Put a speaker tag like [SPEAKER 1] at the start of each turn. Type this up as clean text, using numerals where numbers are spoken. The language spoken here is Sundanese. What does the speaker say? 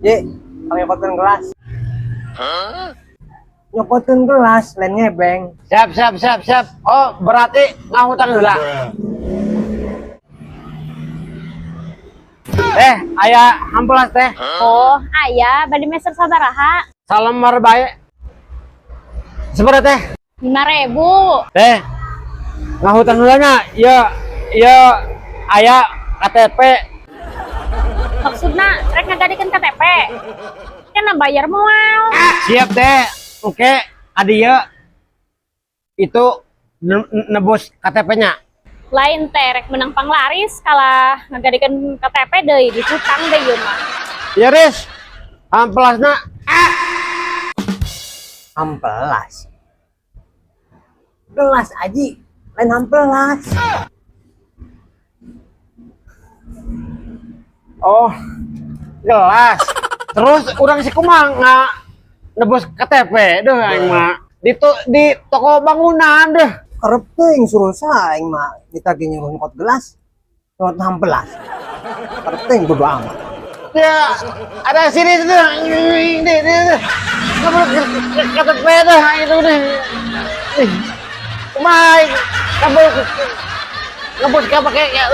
[SPEAKER 1] Ye, kami nyokotkeun gelas. Nyokotkeun gelas, lain ngebeng.
[SPEAKER 2] Siap, siap, siap, siap. Oh, berarti ngahutang heula. Teh, aya hampelas, Teh?
[SPEAKER 3] Oh, aya, bade meser sabaraha?
[SPEAKER 2] Salembar bae. Sabaraha, Teh?
[SPEAKER 3] 5.000.
[SPEAKER 2] Teh, ngahutang heula nya. Ieu, ieu aya KTP.
[SPEAKER 3] Maksudna rek ngagadikeun KTP. Kan bayar moal.
[SPEAKER 2] Siap, Teh. Oke, adi ieu itu nebus KTP-nya.
[SPEAKER 3] Lain teh rek menang panglaris kalah ngagadikeun KTP deui dihutang deui ieu mah.
[SPEAKER 2] Ya, Riz. Hampelasna.
[SPEAKER 1] Hampelas. Gelas, Aji, lain hampelas.
[SPEAKER 2] Oh, gelas. Terus urang si kumaha nga nebus KTP deh aing mah. Di toko bangunan deh.
[SPEAKER 1] Kerep teuing suruh saing mah ditagih nyuruh nyokot gelas. Nyokot hampelas. Kerep teuing bodo amat.
[SPEAKER 2] Ya, ada sini tuh. Ini, ini. Nebus KTP deh itu deh. Ih, kumaha nebus nebus ka pake ya.